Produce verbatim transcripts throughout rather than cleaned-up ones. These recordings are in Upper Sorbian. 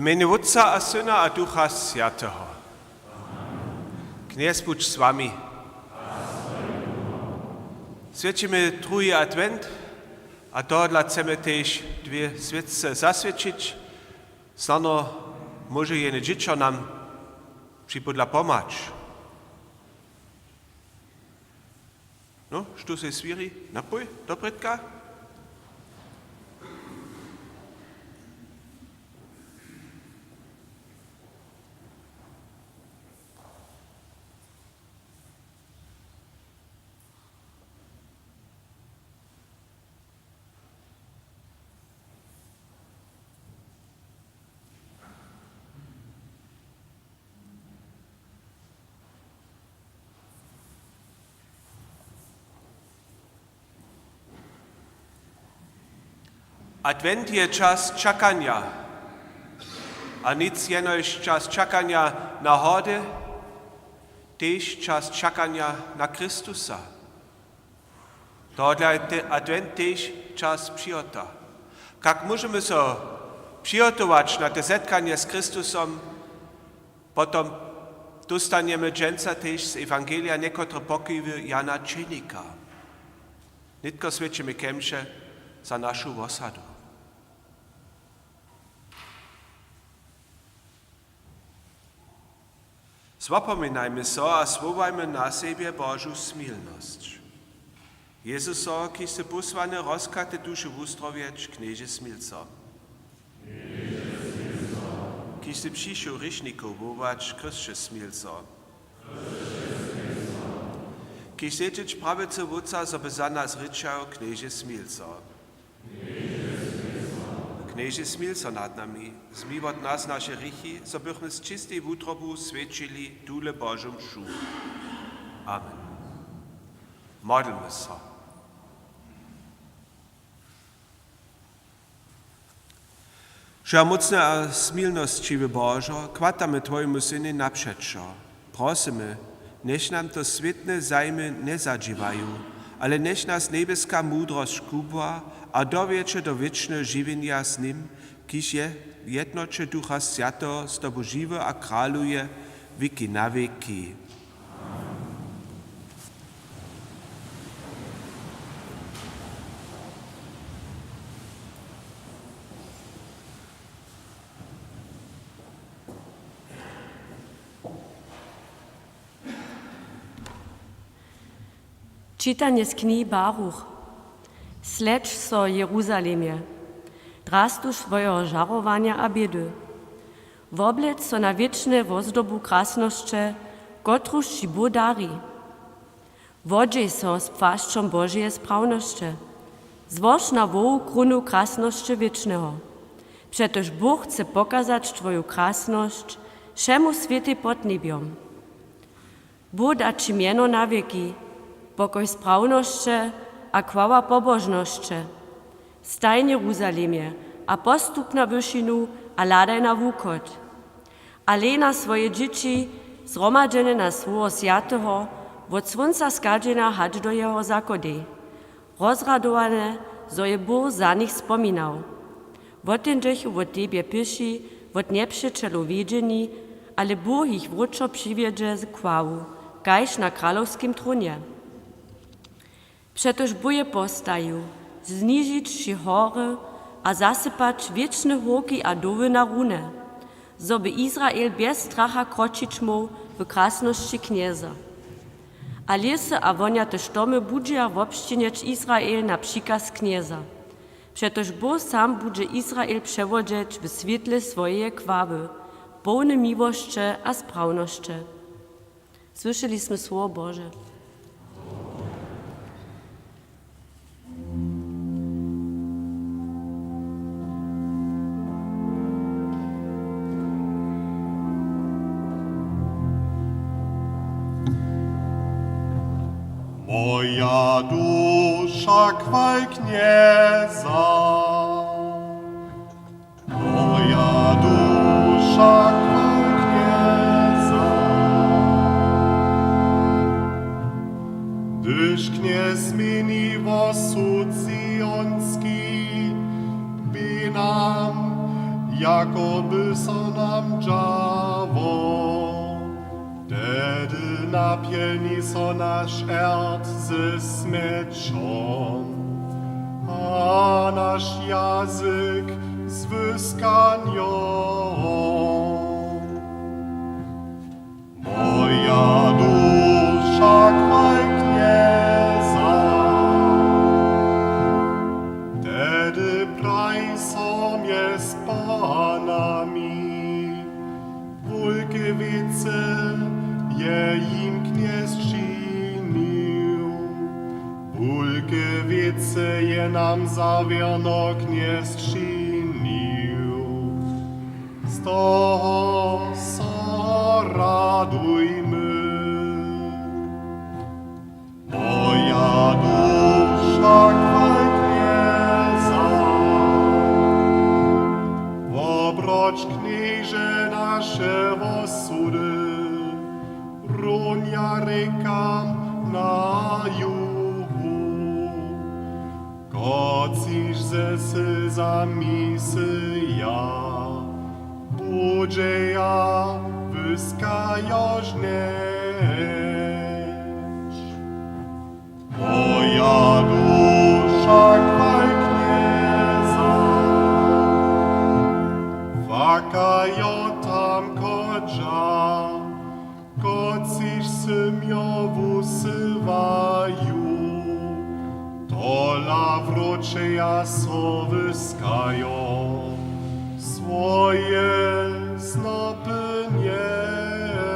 Mjenje Wótca a Syna a Ducha Swjateho. Knjez budź z wami. Swjećimy druhi adwent a tohodla chcemy tež dwě swěčce zaswěćić. Snano móže jene dźěćo nam připódla pomhać. No, štó sej swěri? Napój? Doprědka? Adwent je čas čakanja. A nic jenož čas čakanja na hody, tež čas čakanja na Chrystusa. Tohodla je te-, adwent tež čas přihota. Kak móžemy so přihotować na te zetkanje z Chrystusom? Potom dóstanjemy dźensa tež z ewangelija někotre pokiwy Jana Čenika. Nětko swjećimy kemše za našu wosadu. Zwopominajmy so a słowajmy na sebje Božu smilnosć. Jezuso, kiž sy pósłany rozchate duše wuzdrowjeć, Knježe, smil so. Kiž sy přišoł hrěšnikow wołać, Chrysće, smil so. Kiž sedźeć prawicy Wótca, zo by za nas rěčał, Knježe, smil so. Knježe, smil so nad nami, zmyj wot nas naše hrěchi, zo bychmy z čistej wutrobu swjećili tule Božu mšu. Amen. Modlmy so. Wšehomócny a smilnosćiwy Božo, chwatamy Twojemu Synje napřećo. Prosymy, njech nam to swětne zajimy njezadźěłaju, ale njech nas njebjeska mudrosć kubła a dowjedźe do wěčneho žiwjenja z nim, kiž je w jednoće Ducha Swjateho z Tobu žiwy a kraluje wěki na wěki. Čitanje z knihi Baruch. Slědź so, Jeruzalemje, drastu swojeho žarowanja a bědy. Woblec so na wěčne wozdobu krasnosće, kotruž ći Bóh dari. Wodźej so z płašćom Božeje sprawnosće, złož na hłowu krónu krasnosće Wěčneho, přetož Bóh chce pokazać twoju krasnosć wšemu swětej pod njebjom. Bóh da ći mjeno na wěki, pokoj sprawnosće a chwała pobožnosće. Stań, Jeruzalemje, a postup na wyšinu a hladaj na wuchod. Alena swoje dźěći, zhromadźene na słowo swjateho, wot słónca schadźenja hač do jeho zachodej, rozradowane, zo je Bóh za nich spominał. Woteńdźechu wot tebje pěši, wot njepřećelow wjedźeni, ale Bóh jich wróćo přiwjedźe z chwalu, kaž na kralowskim trónje. Přetož Bóh je postajił, znižić ći hory a zasypać wěčne hórki a doły na runy, zo by Izrael bjez stracha kročić móhł w krasnosći Knjeza. A lěsy a wonjate štomy budźeja wobšćěnjeć Izrael na přikaz Knjeza. Přetož Bóh sam budźe Izrael přewodźeć w swětle swojeje chwały, połny miłosće a sprawnosće. Słyšeli smy słowo Bože. Moja dusza, chwal Knjeza. Moja dusza, chwal Knjeza. Hdyž Knjez změni wosud sionski, bě nam jako by so nam dźało. Tehdy napjelni so naš ert ze smječom a naš jazyk z wyskanjom. Moja duša chwal Knjeza. Tehdy praj so mjez panami: Wulke wěcy je jim Knjez činił. Wulke wěcy je nam zawěrno Knjez činił. Z toho so radujmy. Moja duša chwal Knjeza. Wobroć, Knježe, naše wosudy, runja rěkam na juhu. Kotřiž ze sylzami syja, budźeja wyska jo žnjeć. Moja duša chwal Knjeza. Fakajo tam chodźa, kotřiž sym jo wusyłaju, tola wróćeja so wyskajo, swoje snopy njeso.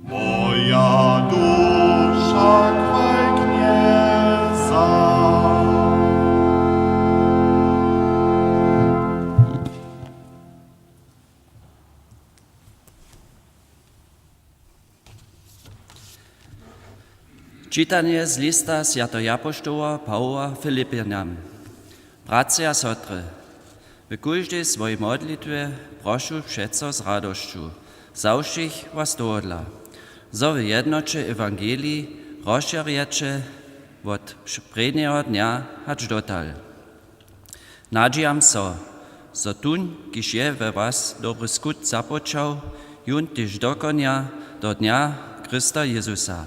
Moja duša chwal Knjeza. Čitanje z lista swjateho japoštoła Pawoła Filipjanam. Bratřa a sotry, w kóždej swojej modlitwje prošu přeco z radosću za wšěch was tohodla, zo w jednoće ewangelij rozšěrjeće wot prěnjeho dnja hač dotal. Nadźijam so, zo tón, kiž je we was dobry skutk započał, jón tež dokonja do dnja Chrysta Jezusa.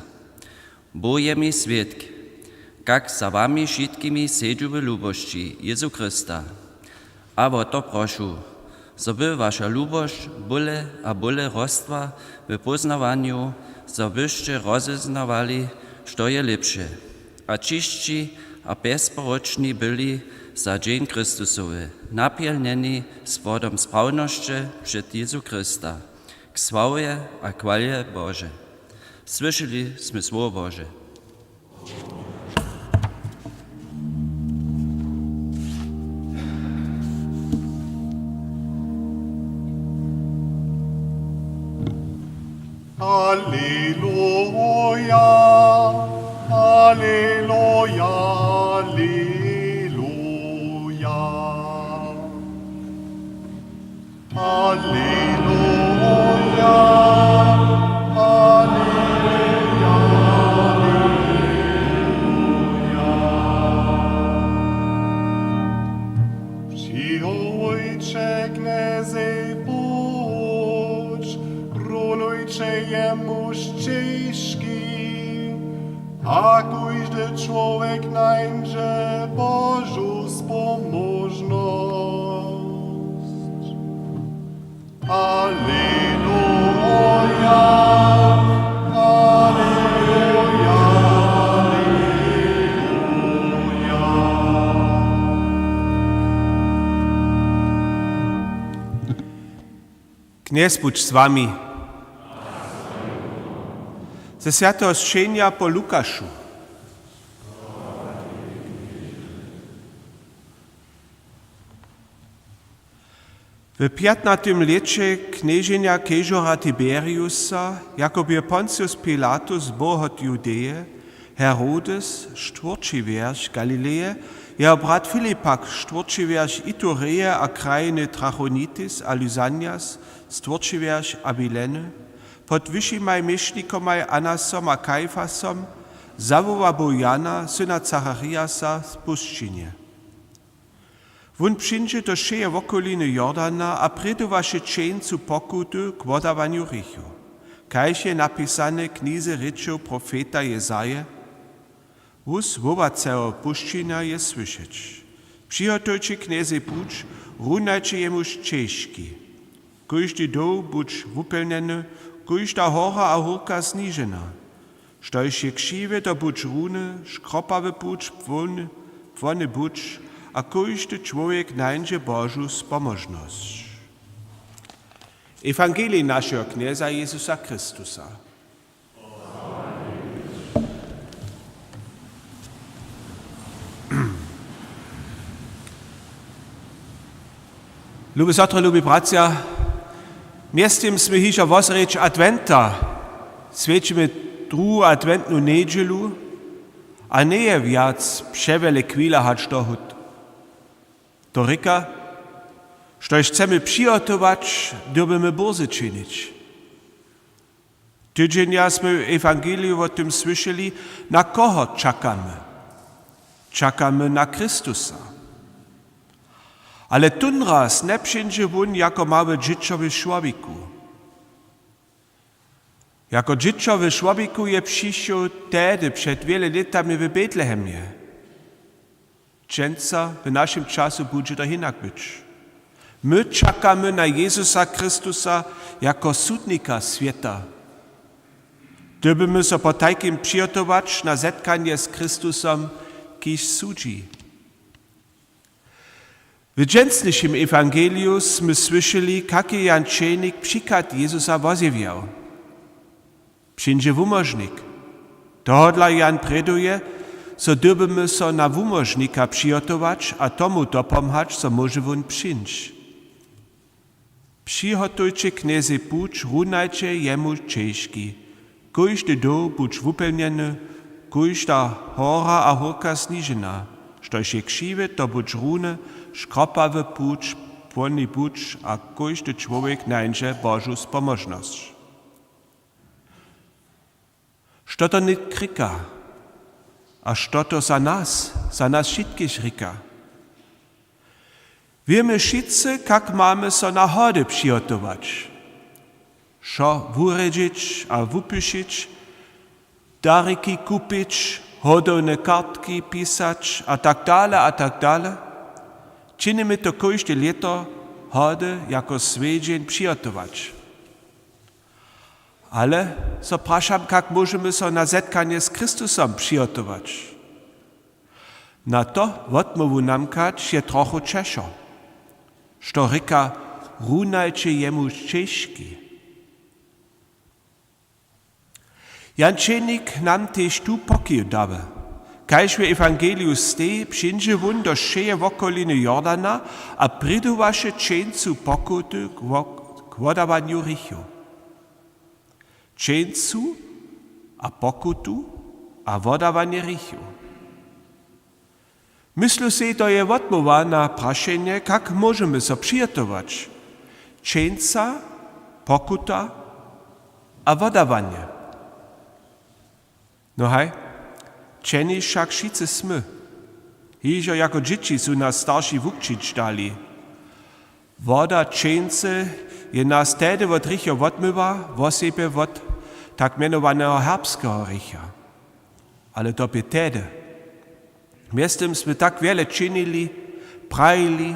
Bóh je mi swědk, kak za wami wšitkimi sedźu w lubosći Jezu Chrysta. A wo to prošu, zo by waša lubosć bóle a bóle rostła w póznawanju, zo byšće rozeznawali, što je lěpše, a čisći a bjezporočni byli za dźeń Chrystusowy, napjelnjeni z płodom sprawnosće před Jezu Chrysta, k sławje a chwalje Bože. Słyšeli smy słowo Bože. Aleluja, aleluja, aleluja. Aleluja, aleluja, aleluja. Přiwołujće Knjezej puć, runujće jemu šćežki, a kóždy čłowjek nańdźe Božu spomóžnosć. Aleluja, aleluja, aleluja. Knjez budź z wami. Ze swjateho sćenja po Lukašu. W pjatnatym lěće knježenja kežora Tiberiusa, jako bě Pontius Pilatus bohot Judeje, Herodes, štwórći wjerch Galileje, jeho brat Filip pak, štwórći wjerch Itureje a krajiny Trachonitis, a Lysanias, štwórći wjerch Abileny, pod wyšimaj měšnikomaj Anasom a Kajfasom zawoła był Jana, syna Zachariasa, z pušćenje. Wón přińdźe do wšeje wokoliny Jordana a prědowaše čeńcu pokuty k wodawanju hrěchow, kaž je napisane w knize rěčow profeta Jezaje: Hłós wołaceho pušćenja je słyšeć: Přihotujće Knjezej puć, runajće jemu šćežki. Kóždy doł budź wupjelnjeny, kóžda hora a hórka znižena. Štož je křiwy, to budź runy, škropawy puć płony, płony budź, a kóždy čłowjek nańdźe Božu spomóžnosć. Ewangelij našeho Knjeza Jezusa Chrystusa. Lubi sotry, lubi bratřa, mjeztym smy hižo wosrjedź adwenta, swjećimy druhu adwentnu njedźelu a njeje wjac přewjele chwila hač dohód. To rěka, štož chcemy přihotować, dyrbimy bórze činić. Tydźenja smy w ewangeliju wo tym słyšeli, na koho čakamy. Čakamy na Chrystusa. Ale tónraz njepřińdźe wón jako mały dźěćo w šłowiku. Jako dźěćo w šłowiku je přišoł tehdy před wjele lětami w Betlehemje. Dźensa w našim času budźe to hinak być. My čakamy na Jezusa Chrystusa jako sudnika swěta. Dyrbimy so potajkim přihotować na zetkanje z Chrystusom, kiž sudźi. W dźensnišim ewangeliju smy słyšeli, kak je Jan Čejnik přichad Jezusa wozjewjał. Přińdźe wumóžnik. Tohodla Jan prěduje, zo dyrbimy so na wumóžnika přihotować a tomu dopomhać, zo móže wón přińć. Přihotujće Knjezej puć, runajće jemu šćežki. Kóždy doł budź wupjelnjeny, kóžda hora a hórka znižena. Štož je křiwy, to budź runy, škropawy puć płony budź, a kóždy čłowjek nańdźe Božu spomóžnosć. Što to nětk rěka? A što to za nas, za nas wšitkich rěka? Wěmy wšitcy, kak mamy so na hody přihotować, wšo wurjedźić a wupyšić, dariki kupić, hodowne kartki pisać a tak dale a tak dale. Činimy to kóžde lěto, hody jako swjedźeń přihotować. Ale so prašam, kak móžemy so na zetkanje z Chrystusom přihotować? Na to wotmołwu namkać je trochu ćežko. Što rěka: Runajće jemu šćežki? Jan Čejnik nam tež tu pokiw dawy. Kaž w ewangeliju steji, přińdźe wón do wšeje wokoliny Jordana a prědowaše čeńcu pokuty k wo-, k wodawanju hrěchow. Čeńcu a pokutu a wodawanje hrěchow. Myslu sej, to je wotmołwa na prašenje, kak móžemy so přihotować: čeńca, pokuta a wodawanje. No haj, čeni wšak wšitcy smy. Hižo jako dźěći su nas starši wukřić dali. Woda čeńcy je nas tehdy wot hrěchow wotmyła, wosebje wot tak mjenowaneho herbskeho hrěcha. Ale to bě tehdy. Mjeztym smy tak wjele činili, prajili,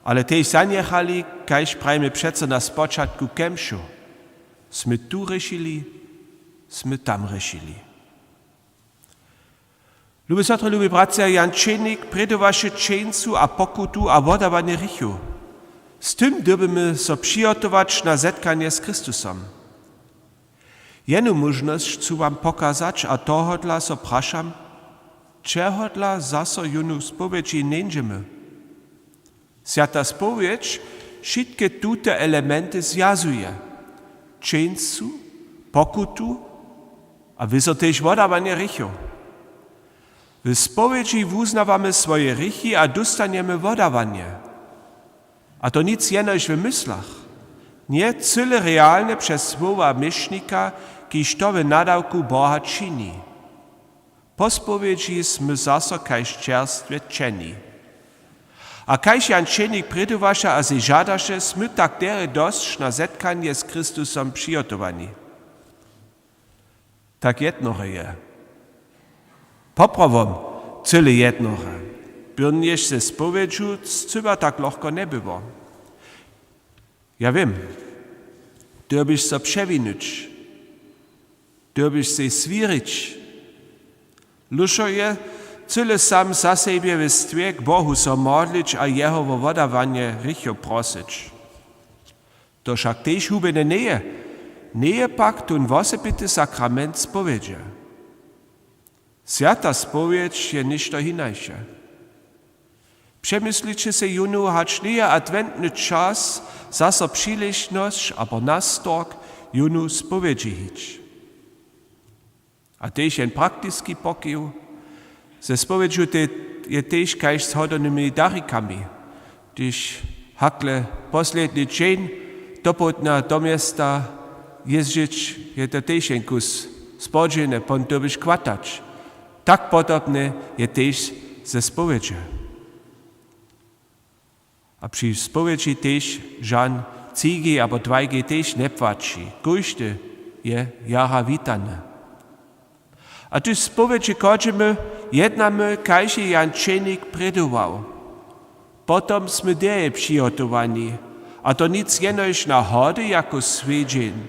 ale tež zanjechali, kaž prajimy přeco na spočatku kemšu. Smy tu hrěšili, smy tam hrěšili. Lubi sotry, lubi bratřa, Jan Čenik prědowaše čeńcu a pokutu a wodawanje hrěchow. Z tym dyrbimy so přihotować na zetkanje z Chrystusom. Jenu móžnosć chcu wam pokazać a tohodla so prašam, čehodla zaso jónu w spowědźi njeńdźemy. Swjata spowědź wšitke tute elementy zwjazuje: čeńcu, pokutu a wězo tež wodawanje hrěchow. W spowědźi wuznawamy swoje hrěchi a dóstanjemy wodawanje. A to nic jenož w myslach. Ně, cyle realnje přez słowa měšnika, kiž to w nadawku Boha čini. Po spowědźi smy zaso kaž čerstwje ćeni. A kaž Jan Křćenik prědowaše a sej žadaše, smy tak derje dosć na zetkanje z Chrystusom přihotowani. Tak jednore je. Poprawom, cyle jednore. Byrnjež ze spowědźu scyła tak lochko njebyło. Ja wěm, dyrbiš so přewinyć, dyrbiš sej swěrić. Lóšo je, cyle sam za sebje we stwě k Bohu so modlić a jeho wo wodawanje hrěchow prosyć. To wšak tež hubjene njeje, njeje pak tón wosebity sakrament spowědźe. Swjata spowědź je něšto hinaše. Přemysliće sej jónu, hač njeje adwentny čas zaso přiležnosć abo nastork jónu spowědźi hić. A tež jen praktiski pokiw. Ze spowědźu te-, je tež kaž z hodownymi darikami. Hdyž hakle posledni dźeń dopołdnja do města jězdźić, je to tež jen kus spodźělne, potom dyrbiš chwatać. Tak podobne je tež ze spowědźu. A při spowědźi tež žan tři G abo dwaj G tež njepłaći. Kóždy je jara witany. A hdyž spowědźe chodźimy, jednamy, kaž je Jan Křćenik prědował. Potom smy derje přihotowani, a to nic jenož na hody jako swjedźeń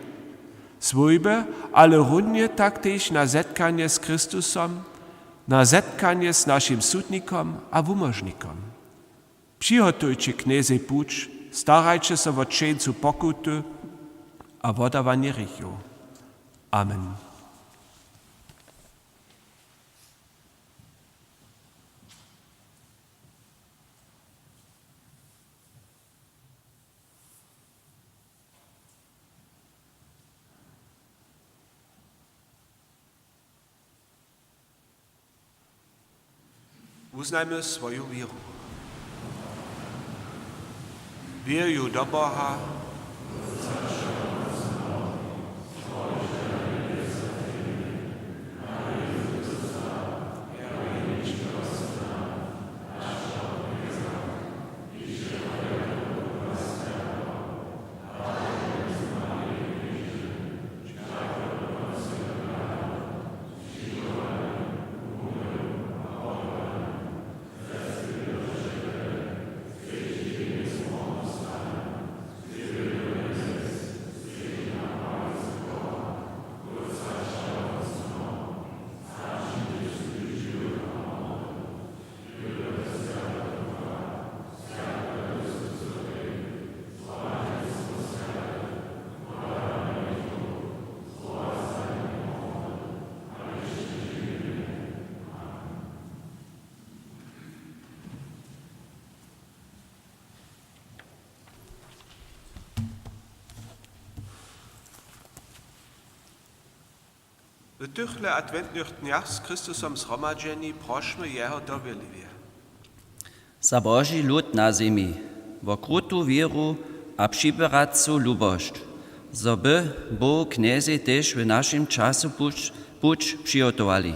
swójby, ale runje tak tež na zetkanje z Chrystusom, na zetkanje z našim sudnikom a wumóžnikom. Přihotujće Knjezej puć, starajće so wo křćeńcu pokuty a wodawanje hrěchow. Amen. Wuznajmy swoju wěru. Wěrju do Boha. W tychle adwentnych dnjach z Chrystusom zhromadźeni, prošmy jeho dowěrliwje. Za Boži lud na zemi, wo krutu wěru a přiběracu lubosć, zo by Bohu Knjezej tež w našim času puć, puć přihotowali.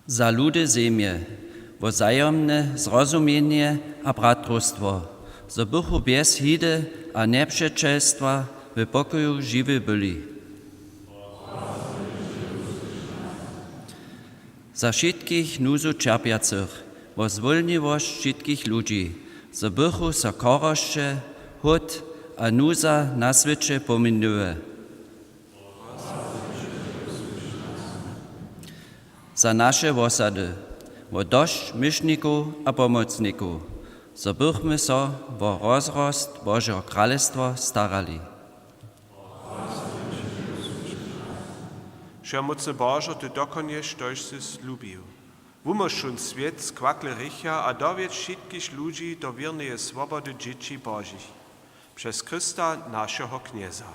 Za ludy zemje, wo wzajomne zrozumjenje a bratrowstwo, zo bychu bjez hidy a njepřećelstwa w pokoju žiwi byli. Za wšitkich nuzu ćerpjacych, wo zwólniwosć wšitkich ludźi, zo bychu so chorosće, hód a nuza na swěće pominili. Za naše wosady, wo dosć měšnikow a pomocnikow, zo bychmy so wo rozrost Božeho kralestwa starali. Wšemócny Božo, ty dokonješ, štož sy slubił. Wumóž wón swět z kwakle hrěcha a dowjedź wšitkich ludźi do wěrneje swobody dźěći Božich. Přez Chrysta, našeho Knjeza.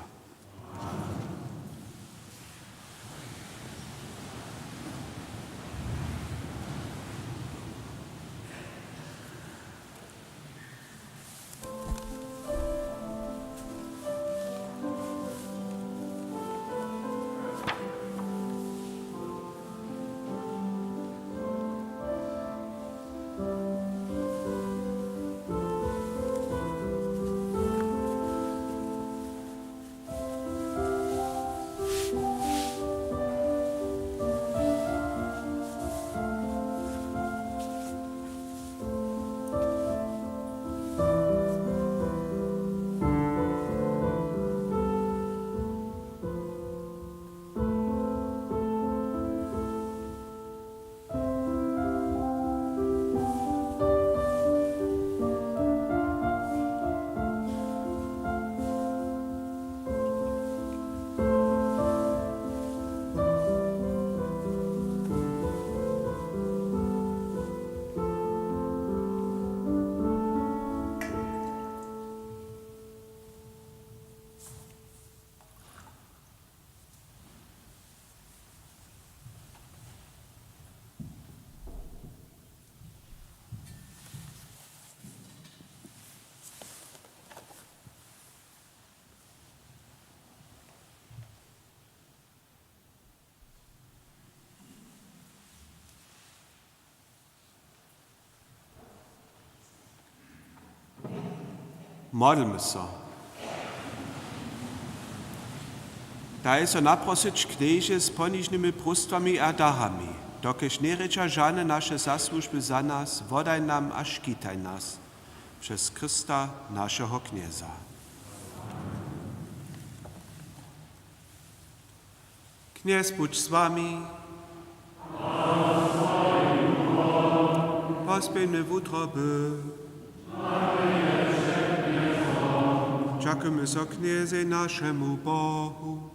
Modlmy so. Daj so naprosyć, Knježe, z ponižnymi próstwami a darami, dokelž njerěča žane naše zasłužby za nas, wodaj nam a škitaj nas. Přez Chrysta, našeho Knjeza. Knjez budź z wami. Pospějmy wutroby. Dźakujmy so Knjezej, našemu Bohu.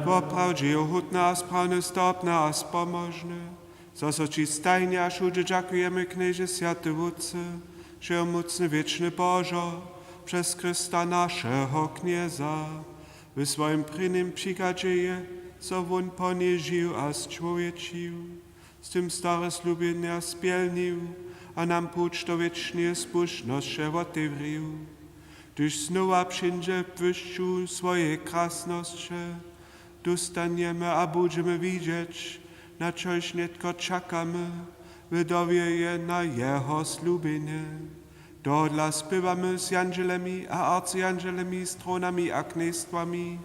Woprawdźe je hódne a sprawne, zdobne a spomožne, zo so ći stajnje a wšudźe dźakujemy, Knježe, swjaty Wótče, wšehomócny, wěčny Božo, přez Chrysta, našeho Knjeza. W swojim prěnim přichadźe je, zo wón po njej žił a sčłowječił, z tym stare slubjenja spjelnił a nam puć do wěčneje spušnosće wotewrił. Hdyž znowa přińdźe w błyšću swojeje krasnosće, dóstanjemy a budźemy widźeć, na čož nětko čakamy, w dowěrje na jeho slubjenje. Tohodla spěwamy z jandźelemi a arcjandźelemi, trónami a knjejstwami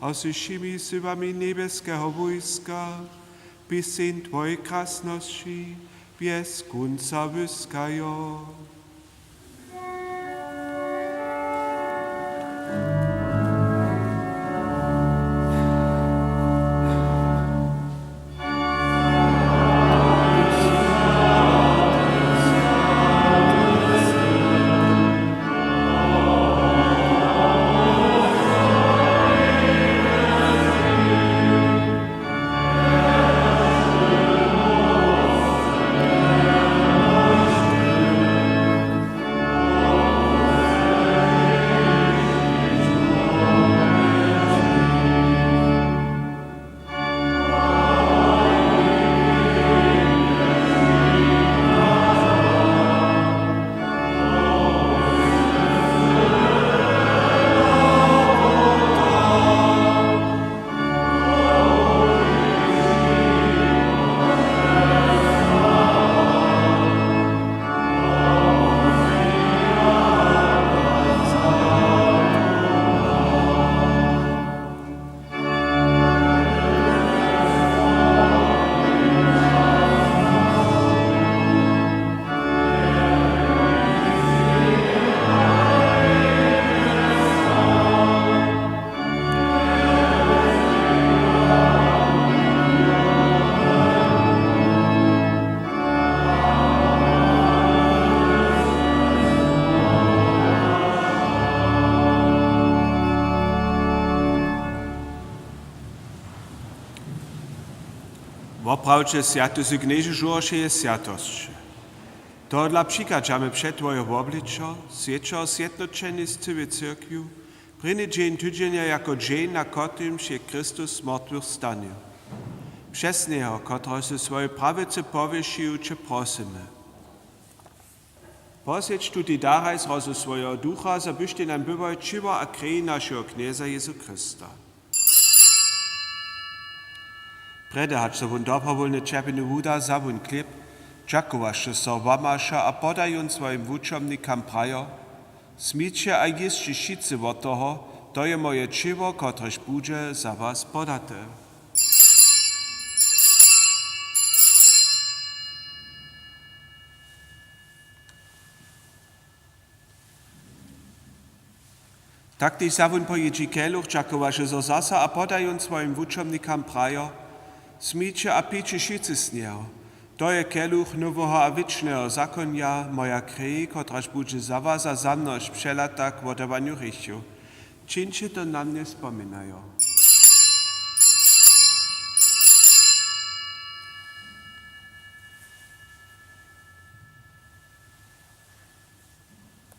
a ze wšěmi syłami njebjeskeho wójska, pěseń twojej krasnosći bjez kónca wyskajo. Woprawdźe swjaty sy, Knježe, žórło wšeje swjatosće. Tohodla přichadźamy před twoje wobličo, swjećo zjednoćeni z cyłej cyrkwju, prěni dźeń tydźenja jako dźeń, na kotrymž je Chrystus z mortwych stanył. Přez njeho, kotrehož sy swojej prawicy powěsćił, će prosymy: Poswjeć tutej daraj z rozu swojeho Ducha, zo byštej nam byłoj ćěło a krej našeho Knjeza Jězu Chrysta. Prjedy hač so wón dobrowólne ćerpjenju wuda, wza wón chlěb, dźakowaše so, łamaše a poda jón swojim wučomnikam, prajo: Wzmiće a jěsće wšitcy wot toho, to je moje ćěło, kotrež budźe za was podate. Tak tež wza wón po jědźi keluch, dźakowaše so zaso a poda jón swojim wučomnikam, prajo: Wzmiće a pijće wšitcy z njeho. To je keluch noweho a wěčneho zakonja, moja krej, kotraž budźe za was a za mnohich přelata k wodawanju hrěchow. Čińće to na mnje spominajo.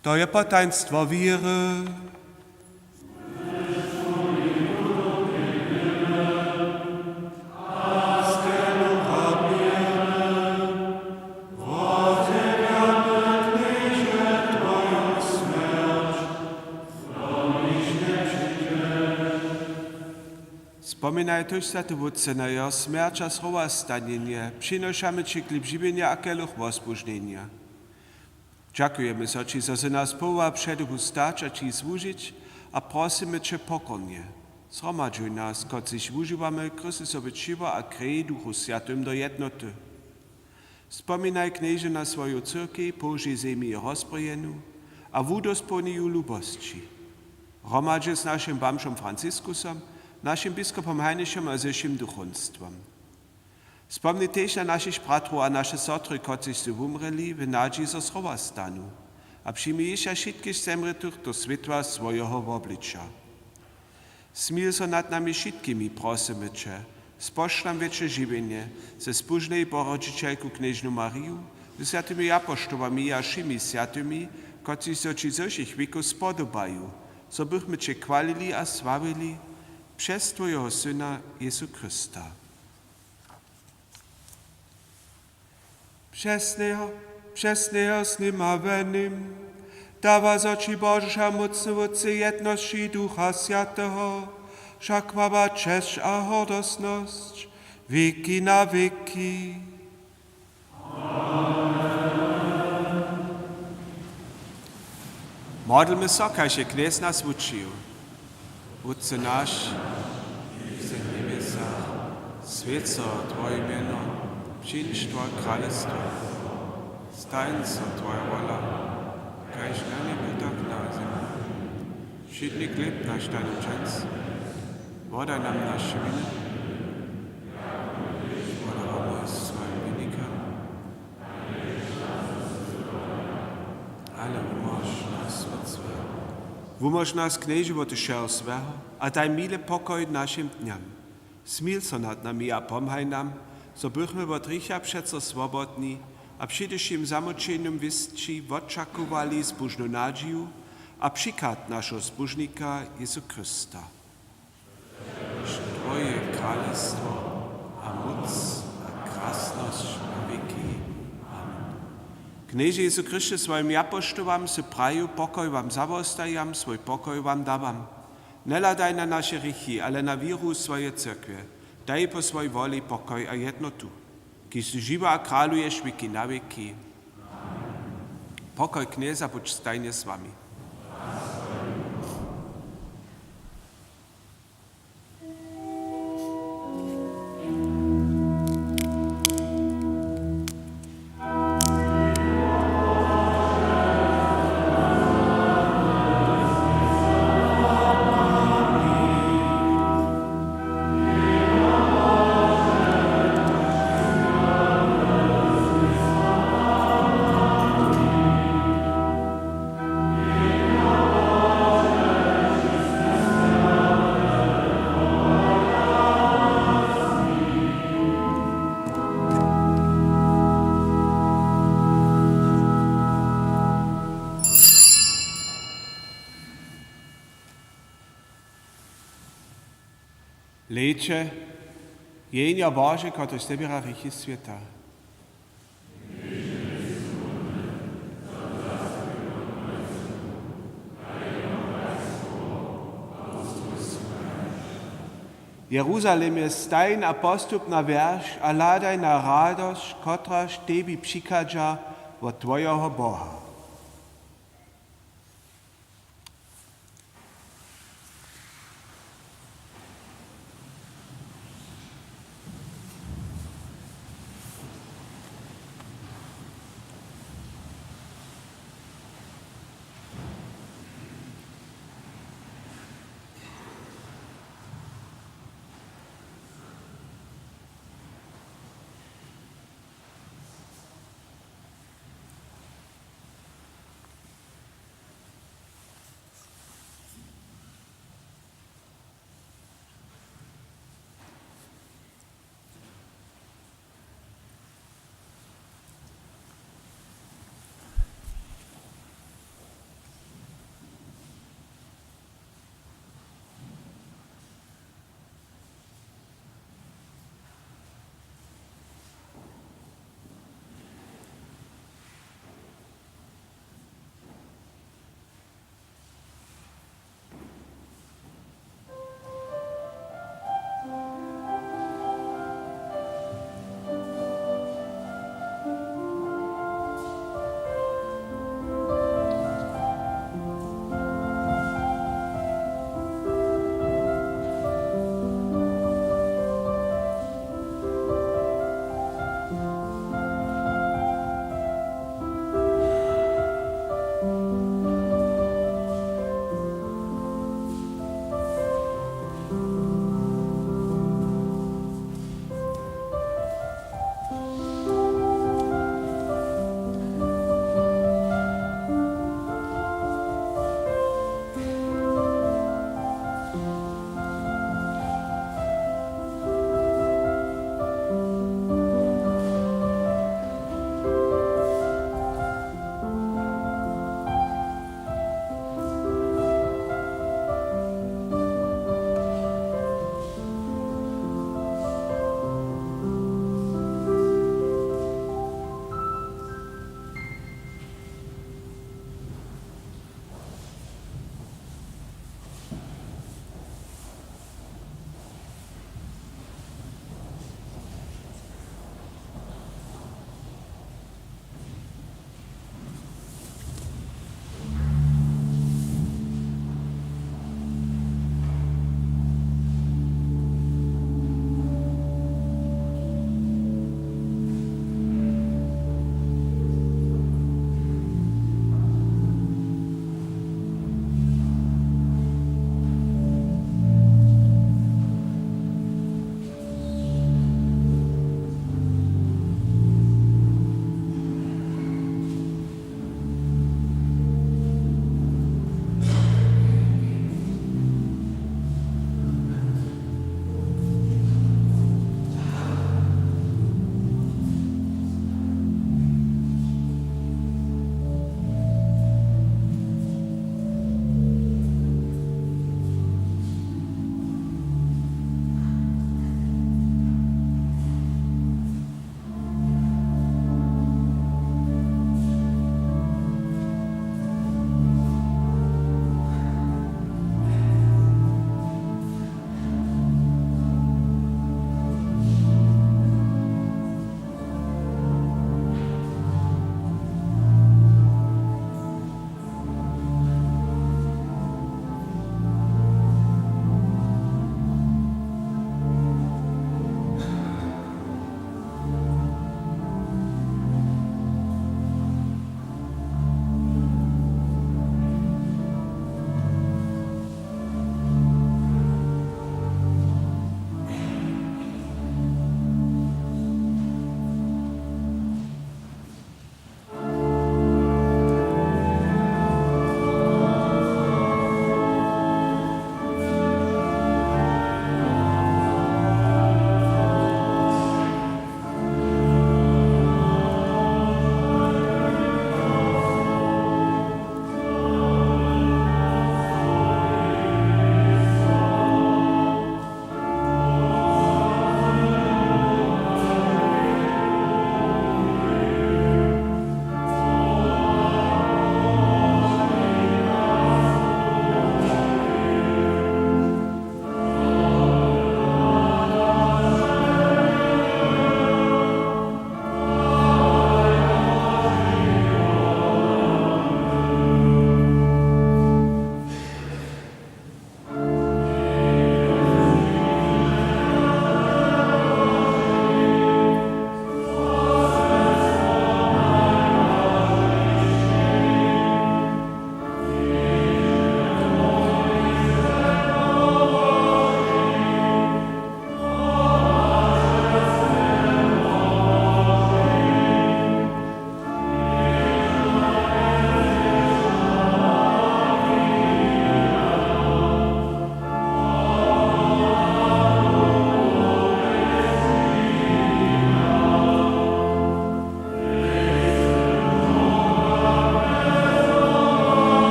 To je potajnstwo wěry. Spominaj tež, swjaty Wótče, na jeho smjerć a zrowastanjenje. Přinošamy ći chlěb žiwjenja a keluch wozbóžnjenja. Dźakujemy so ći, zo sy nas powołał před duchu stać a ći słužić, a prosymy će pokornje: Zhromadźuj nas, kotřiž wužiwamy Chrystusowe ćěło a krej Duchu Swjatym do jednoty. Spominaj, Knježe, na swoju cyrkej, pozdźej zemi rozbrojenu a wudospołni ju w lubosći. Hromadźe z našim bamžom Franciskusom, našim biskopom Heinrichom a ze wšěm duchowstwom. Spomni tež na našich bratrow a naše sotry, kotřiž su wumrěli w nadźiji, zo z rowa stanu, a přijmi jich a wšitkich zemrětych do swětła swojeho wobliča. Smil so nad nami wšitkimi, prosymy će, spožč nam wěčne žiwjenje ze zbóžnej Bohorodźićelku knježnu Mariju, ze swjatymi apoštołami a wšěmi swjatymi, kotřiž so ći ze wšěch wěkow spodobaju, zo bychmy će chwalili a sławili přez twojeho Syna Jezu Chrysta. Přesneho, přesneho z nima wjenym, dawa so ći, Božo, wšemócny Wótče, w jednosći Ducha Swjateho, wša chwała, česć a hordosnosć, wěki na wěki. Modlmy so, kaž je Knjez nas wučił. Wótče naš, kiž sy w njebjesach, swjeć so twoje mjeno, přińdź twoje kralestwo, stań so twoja wola, kaž na njebju, tak na zemi. Wšědny chlěb naš daj nam dźens, wodaj nam naše winy, wodawamy swojim winikam, ale wumóž nas wot złeho. Wumóž nas, Knježe, wot wšeho złeho a daj mile pokoj našim dnjam. Smil so nad nami a pomhaj nam, zo bychmy wot hrěcha přeco swobodni a před wšěm zamućenjom wěsći wočakowali zbóžnu nadźiju a přichad našeho Zbóžnika Jezu Chrysta. Twoje kralestwo a móc a krasnosć na wěki. Amen. Knježe Jezu Chryšće, swojim apoštołam sy prajił: Pokoj wam zawostajam, swój pokoj wam dawam. Njehladaj na naše hrěchi, ale na wěru swojeje cyrkwje. Daj po swojej woli pokoj a jednotu, kiž sy žiwy a kraluješ wěki na wěki. Pokoj Knjeza budź stajnje z wami. Hlejće, Jehnjo Bože, kotryž zběra hrěchi swěta. Jeruzalemje, stań a postup na wjerch a hladaj na radosć, kotraž tebi přichadźa wot twojeho Boha.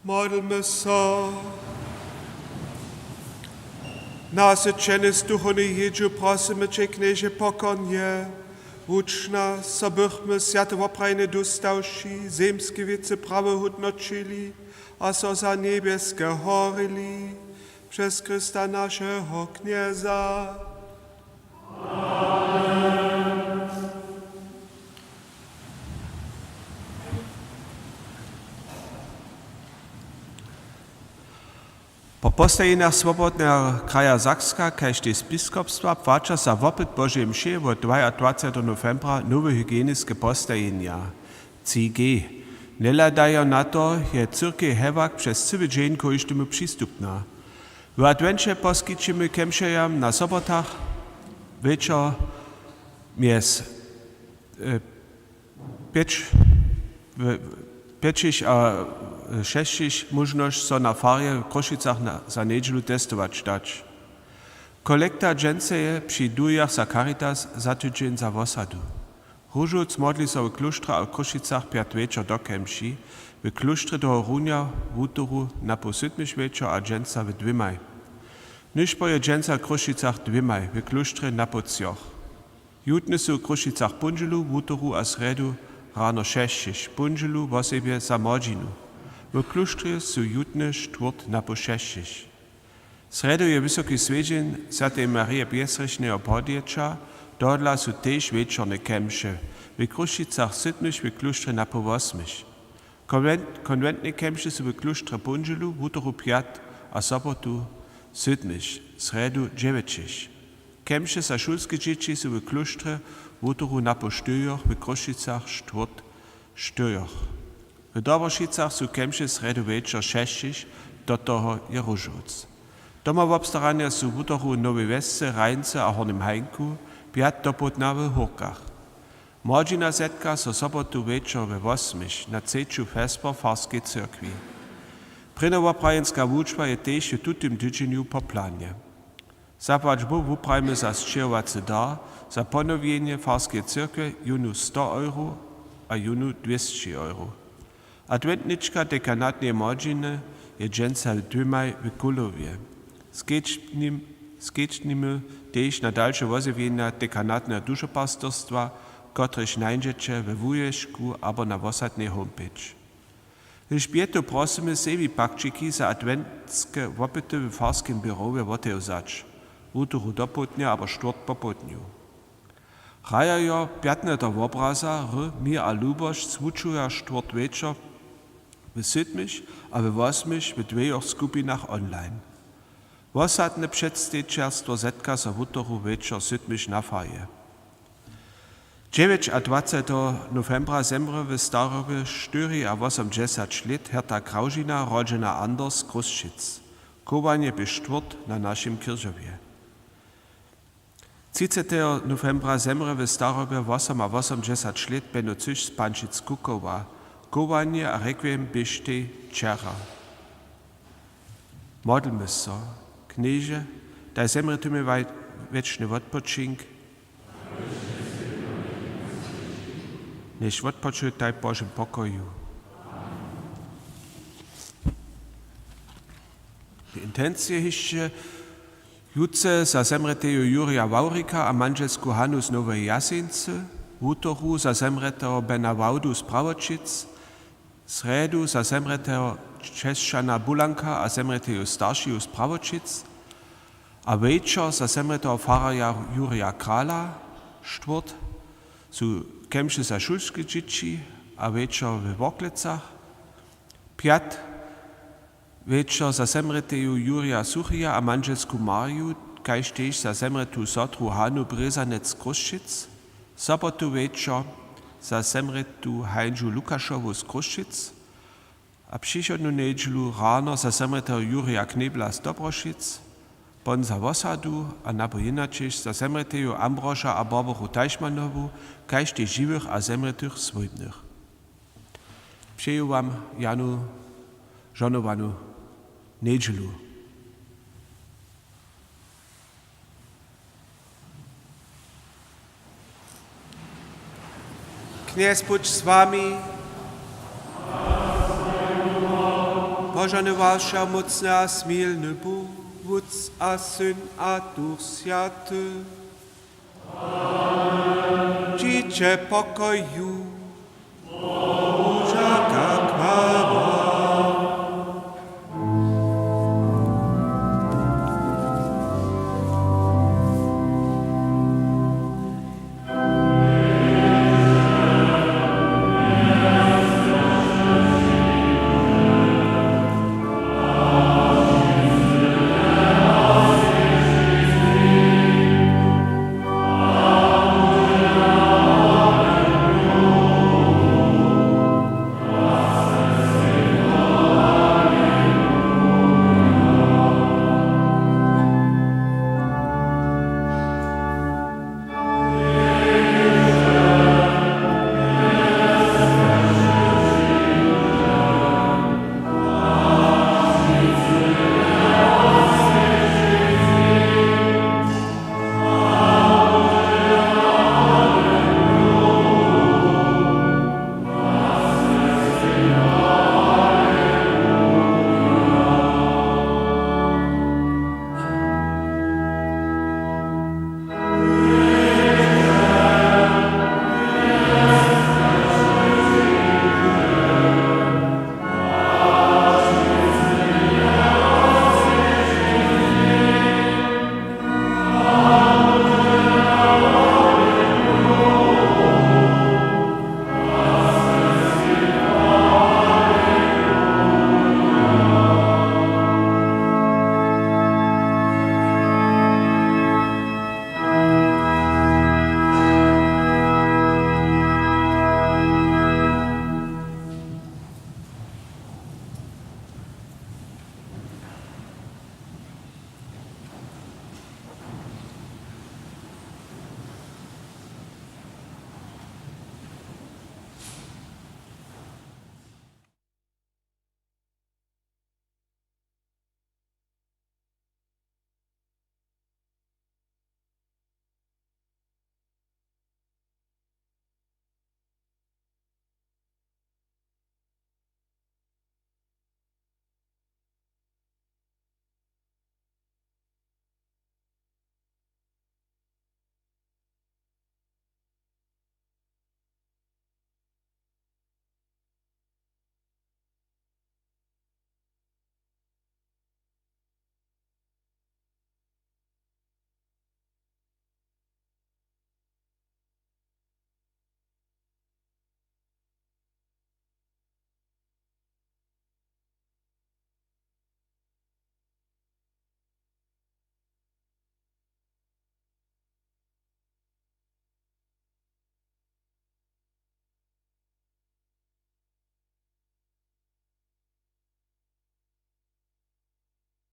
Modlmy so. Nasyćeny z duchownej jědźu prosymy će, Knježe, pokornje, wuč nas, zo bychmy swjate woprajnje dóstawši, zemske wěcy prawje hódnoćili a so za njebjeske horili. Přez Chrysta, našeho Knjeza. Po postajenjach Swobodneho kraja Sakska kaž tež z biskopstwa płaća za wopyt Božej mšě wot dwajadwaceteho nowembra nowe hygieniske postajenja. Tři G. Njehladajo na to, je cyrkej hewak přez cyły dźeń kóždemu přistupna. W adwenće poskićimy kemšerjam na sobotach wječor mjez, e, pjeć, w-, pjećich a, e, šesćich móžnosć, so na farje w Chrósćicach na, za njedźelu testować dać. Kolekta dźensa je při dujach za Caritas, za tydźeń za wosadu. Róžowc modli so w klóštrje a w Chrósćicach pjatk wječor do kemši, w klóštrje tohorunja wutoru napoł sydmich wječor a dźensa w dwěmaj. Nyšpor je dźensa w Chrósćicach dwěmaj, w klóštrje napoł třoch. Jutnje su w Chrósćicach póndźelu, wutoru a srjedu rano šesćich, póndźelu wosebje za młodźinu. W klóštrje su jutnje štwórtk napoł šesćich. Srjedu je Wysoki Swjedźeń swjateje Marije Bjezhrěšneho podjeća, tohodla su tež wječorne kemše, w Chrósćicach sydmich, w klóštrje napoł wosmich. Konwen-, konwentne kemše su w klóštrje póndźelu, wutoru pjatk a sobotu sydmich, srjedu dźewjećich. Kemše za šulske dźěći su w klóštrje wutoru napoł štyrjoch, w Chrósćicach štwórtk štyrjoch. W Dobrošicach su kemše srjedu wječor šesćich, do toho je Róžowc. Domowobstaranja su wutoru w Nowej Wjesce, Rajnce a Hornim Hajnku, pjatk dopołdnja w Hórkach. Młodźina zetka so sobotu wječor we wosmich na třeću wjesper w farskej cyrkwi. Prěnjowoprawjenska wučba je tež w tutym tydźenju po planje. Zapłać Bóh wuprajimy za sćěhowacy dar, za ponowjenje farskeje cyrkwje jónu sto euro a jónu dwěsći euro. Adwentnička dekanatneje młodźiny je dźensa w dwěmaj w Kulowje. Skedźbnim-, skedźbnimy tež na dalše wozjewjenja dekanatneho dušepastyrstwa, kotrež nańdźeće we wuwěšku abo na wosadnej homepage. Elžbětu prosymy, sebi pakćiki za adwentske wopyty w farskim běrowje wotewzać, wutoru dopołdnja abo štwórtk popołdnju. Hrajerjo pjatneho wobraza hry Měr a lubosć zwučuja štwórtk wječor w sydmich a we wosmich w dwejoch skupinach online. Wosadne předstejićerstwo zetka so wutoru wječor sydmich na farje. Dźewjećadwaceteho nowembra zemrě w starobje štyriawosomdźesać lět Herta Kraužina, rodźena Anders z Chrósćic. Chowanje bě štwórtk na našim kěrchowje. Třiceteho nowembra zemrě w starobje wosomawosomdźesać lět Beno Cyš z Pančic-Kukowa. Chowanje a rekwiem běštej wčera. Modlmy so. Knježe, daj zemrětym waj-, wěčny wotpočink. Njech wotpočuj w Božim pokoju. Intencije hišće. Jutře za zemrěteju Jurja Wawrika a mandźelsku Hanu z Noweje Jaseńcy, wutoru za zemrěteho Bena Wawdu z Prawoćic, srjedu za zemrěteho Česćana Bulanka a zemrěteju staršeju z Prawoćic, a wječor za zemrěteho fararja Jurja Krala, štwórtk su kemše za šulske dźěći a wječor we Worklecach, pjatk wječor za zemrěteju Jurja Suchija a mandźelsku Marju, kaž tež za zemrětu sotru Hanu Brězanec z Chrósćic, sobotu wječor za zemrětu Hańžu Lukašowu z Chrósćic a přichodnu njedźelu rano za zemrěteho Jurja Knebla z Dobrošic, pon za wosadu a napoł jěnaćiš za zemrěteju Ambroža a Barboru Teichmannowu, kaž tež žiwych a zemrětych swójbnych. Přeju wam janu žohnowanu njedźelu. Knjez budź z wami. Božany, wšemócny a smilny Bóh, Wótc a Syn a Duch Swjaty. Dźiće w pokoju.